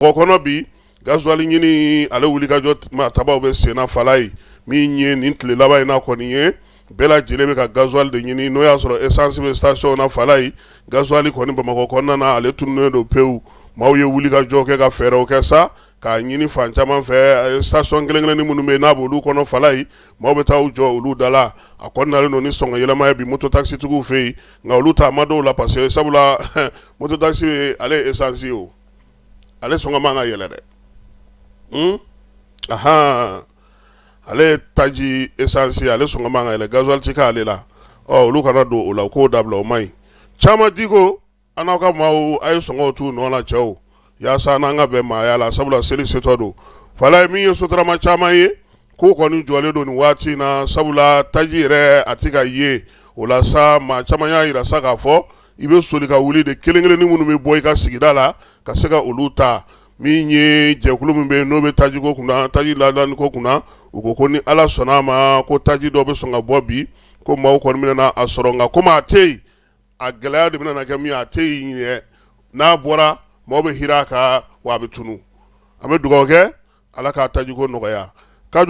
Kɔnɔ bi gasoil ɲini ale wulikajɔ tabaw bɛ senna Falayi min ye nin tile laban in na kɔni ye bɛɛ lajɛlen bɛ ka gasoil de ɲini n'o y'a sɔrɔ essence bɛ station na Falayi gasoil kɔni Bamakɔ kɔnɔna na ale tununnen don pewu. Maaw ye wulikajɔ kɛ ka fɛɛrɛw kɛ sa k'a ɲini fan caman fɛ station kelen kelennin minnu bɛ yen n'a b'olu kɔnɔ Falayi maaw bɛ taa u jɔ olu da la. A kɔni nalen don ni sɔngɔ yɛlɛma ye bi moto-taxitigiw fɛ yen, nka olu ta ma dɔw la parce que sabula moto-taxi ale ye essence ye o. Ale sɔngɔ man ka yɛlɛ dɛ, ahan, ale ye taji essence ale sɔngɔ man ka yɛlɛ, gasoil ti k'ale la. Ɔ olu kana don o la, u k'o dabila, o man ɲi. Caman Diko an n'aw ka maaw a ye sɔngɔw t'u nɔ na cɛw, yaasa n'an ka bɛn maaya la, sabula seli setɔ don. Falayi min ye sotarama caman ye k'o kɔni jɔlen don nin waati in na, sabula taji yɛrɛ a tɛ ka ye. O la sa maa caman y'a jira sa k'a fɔ i bɛ soli ka wuli de kelen kelennin minnu bɛ bɔ i ka sigida la ka se ka olu ta. Min ye jɛkulu min bɛ yen n'o bɛ tajiko kunna, taji ladaniko kunna, u ko ko ni Ala sɔnna a ma ko taji dɔ bɛ sɔn ka bɔ bi, ko maaw kɔni bɛna a sɔrɔ, nka komi a tɛ yen, a gɛlɛya de bɛna kɛ min ye, a tɛ yen yɛrɛ, n'a bɔra maaw bɛ hira a kan wa a bɛ tunu. An bɛ dugawu kɛ Ala k'a tajiko nɔgɔya.